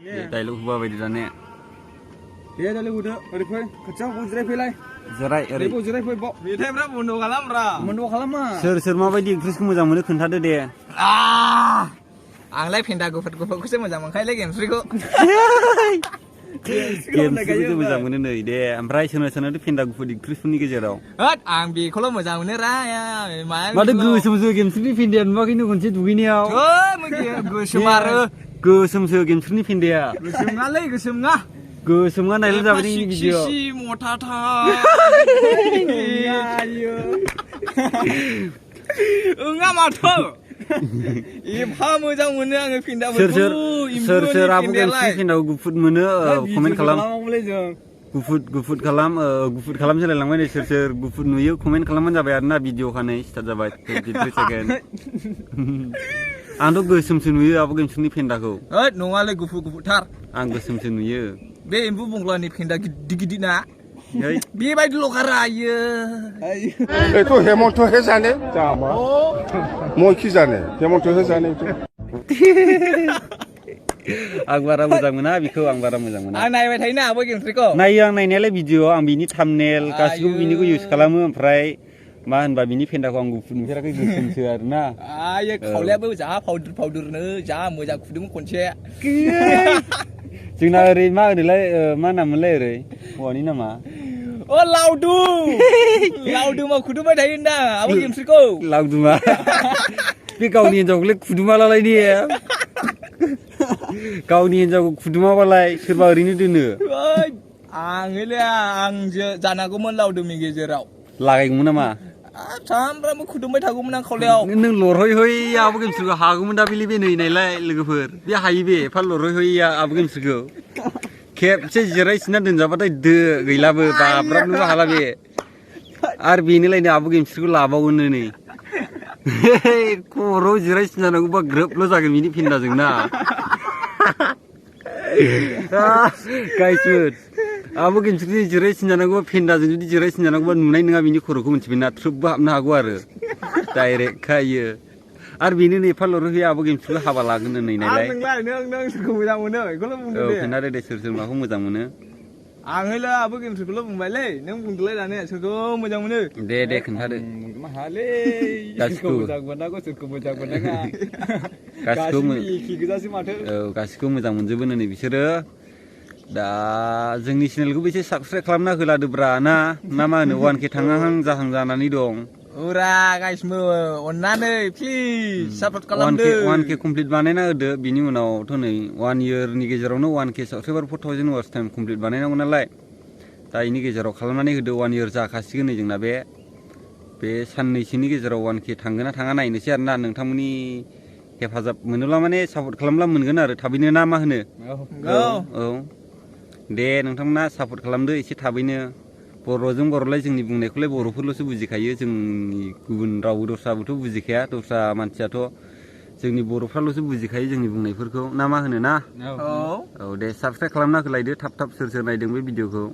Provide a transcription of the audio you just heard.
dialogue हुआ बायदि दाने दे डायलग होदो ओरै फै खाथियाव जिराय फैलाय जिराय ओरै जिराय फै बाव मेथाइफ्रा बन्द खालामब्रा बन्द खालामा सोर माबायदि ओंख्रिखौ मोजां मोनो खोन्थादो दे आंलाय फेन्दा गुफुरखौसो मोजां मोनखायोलै गेमस्रिखौ गेमस्रिखौसो मोजां मोनो नै दे ओमफ्राय सोरनाथ' फेन्दा गुफुर ओंख्रिफोरनि गेजेराव होद आं बेखौल' मोजां मोनो रा माथो गोसोमसो गेमस्रिनि फेन्दाया नुवाखैनो खनसे दुगैनायाव गोसोम आरो गोसोमसो गेमस्रिनि फेन्दाया गोसोम नङालै गोसोम नङा गोसोम नायलाय जाबाय भिडिअ मथाथा ओङा माथो एफा मोजां मोनो आङो फेन्दाफोरखौ सोर आबु गेमस्रि फेन्दाखौ गुफुर मोनो कमेन्ट खालाम गुफुर खालाम जालायलांबाय नै सोर गुफुर नुयो कमेन्ट खालामबानो जाबाय आरोना भिडिअ खानै स्टार्ट जाबाय 53 सेकेन्ड आंथ' गोसोमसो नुयो आबु गेमस्रिनि फेन्दाखौ होद नङालै गुफुरथार आं गोसोमसो नुयो बे एम्बु बंग्लानि फेन्दा गिदिर ना बेबायदिल' गारायो एथ' हेमन्त हे जाने মই কি জানে হেমন্ত হে জানে आं बारा मोजां मोना बेखौ आं बारा मोजां मोना आं नायबाय थायोना आबो गेमस्रिखौ नायो आं नायनायालाय भिडिअ आं बिनि थाम्बनेल गासिबो बिनिखौ इउज खालामो ओमफ्राय मा होनबा बिनि फेन्दाखौ आं गुफुर नुफेराखै गोसोमसो आरोना खावलायाबो जा फावदुरनो जा मोजां खुदोंमोन खनसे जोंना ओरै मा होनोलाय मा नाममोनलाय ओरै हौवानि नामा अ लावदुमा खुदुमबाय थायो होनदां आबो गेमस्रिखौ लावदुमा बे गावनि हिनजावखौलाय खुदुमालाय ने गावनि हिनजावखौ खुदुमाबालाय सोरबा ओरैनो दोनो आंसो जानांगौमोन लावदुमनि गेजेराव लागायगौमोन नामा सामफ्रामबो खुदुमबाय थागौमोन आं खावलायाव नों लरहै आबु गेमस्रिखौ हागौमोन दा बे नै नायलाय लोगोफोर बे हायो बे एफा लरहै आबु गेमस्रिखौ खेबसे जिरायसिना दोनजाबाथाय गैलाबो बाब्राबनोबो हाला बे आरो बेनोलायनो आबु गेमस्रिखौ लाबावोनो नै खर'आव जिरायसिनजानांगौबा ग्रोबल' जागोन बिनि फेन्दाजोंना गाइसफोर आबु गेमस्रि जिरायसिनजानांगौबा फेन्दाजों जुदि जिरायसिनजानांगौबा नुनाय नङा बिनि खर'खौ मिथिबायना थ्रोबबो हाबनो हागौ आरो डाइरेक्ट खायो आरो बेनो नै एफा लरहै आबु गेमस्रिखौ हाबा लागोन नै नायलाय नों सोरखौ मोजां मोनो बेखौल' बुंदो दे खोन्थादो दे सोर माखौ मोजां मोनो आङोलाय आबो गेमस्रिखौल' बुंबायलै नों बुंदोलाय दाने सोरखौ मोजां मोनो दे खोन्थादो हालै गासिखौ मोजां मोननांगौ सोरखौ मोजां मोननाङा गासिखौबो एखे गोजासो माथो गासिखौबो मोजां मोनजोबो नै बिसोरो दा जोंनि चेनेलखौबो एसे साबस्क्राइब खालामना होलादोब्रा ना मा होनो 1K थांहां जाहां जानानै दं उरा गाइसमो अननानै प्लिज सापर्ट खालामदो 1K कमप्लिट बानायना होदो बिनि उनावथ' नै 1 इयारनि गेजेरावनो 1K subscriber 4000 watch time complete बानायनांगौ नालाय दा बेनि गेजेराव खालामनानै होदो 1 इयार जाखासिगोन नै जोंना बे साननैसोनि गेजेराव 1K थांगोन ना थाङा नायनोसै आरोना नोंथांमोननि हेफाजाब मोनोब्ला माने सापर्ट खालामब्ला मोनगोन आरो थाबैनो ना मा होनो औ दे नोंथांमोना सापर्ट खालामदो एसे थाबैनो बर'जों बर'लाय जोंनि बुंनायखौलाय बर'फोरल'सो बुजिखायो जोंनि गुबुन राव दस्राबोथ' बुजिखाया दस्रा मानसियाथ' जोंनि बर'फ्राल'सो बुजिखायो जोंनि बुंनायफोरखौ ना मा होनो ना औ दे साबस्क्राइब खालामना होलायदो थाब सोर नायदों बे भिडिअखौ